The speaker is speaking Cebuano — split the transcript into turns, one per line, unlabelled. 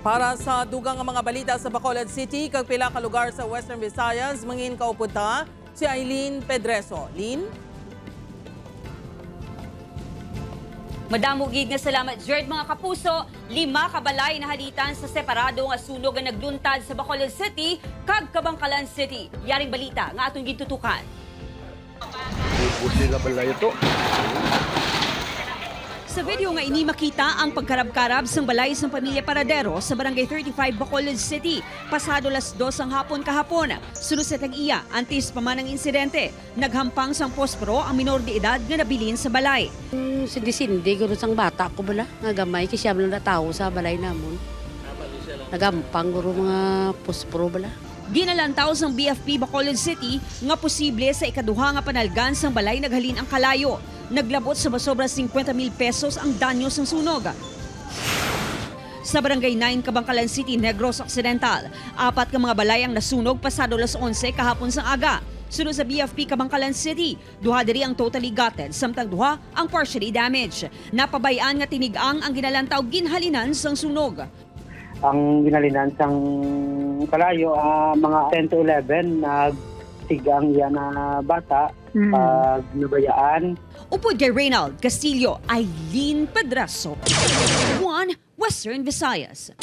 Para sa dugang nga mga balita sa Bacolod City kag pila ka lugar sa Western Visayas, mangin kaupod ta si Eileen Pedreso. Lynn?
Madamo gid nga salamat, Jerd. Mga kapuso, 5 ka balay nahalitan sa separado nga sunog nga nagluntad sa Bacolod City kag Kabankalan City. Yaring balita nga atong gitutukan. Sa video nga ini makita ang pagkarab-karab sang balay sang pamilya Paradero sa Barangay 35, Bacolod City. Pasado las 2 ang hapon kahapon. Sunod sa tag-iya, antes pa man ang insidente, naghampang sang posporo ang minor de edad nga nabilin sa balay.
Sindi-sindi guro sang bata ko bala, nga gamay kasi siya na tao sa balay namon. Nagampang guro mga posporo bala.
Ginalantaw sang BFP Bacolod City nga posible sa ikaduha nga panalgan sang balay naghalin ang kalayo. Naglabot sa masobra 50 mil pesos ang danyo sang sunog. Sa Barangay 9, Kabankalan City, Negros Occidental, 4 ka mga balay ang nasunog pasado las 11 kahapon sang aga. Sunod sa BFP Kabankalan City, 2 diri ang totally gutted, samtang 2 ang partially damaged. Napabayaan nga tinigang ang ginalantaw ginhalinan sang sunog.
Ang ginhalinan sang kalayo, mga 10 to 11, nagtigang yan na bata, pag nabayaan.
Upod kay Reynald Castillo, Eileen Pedraso. 1 Western Visayas.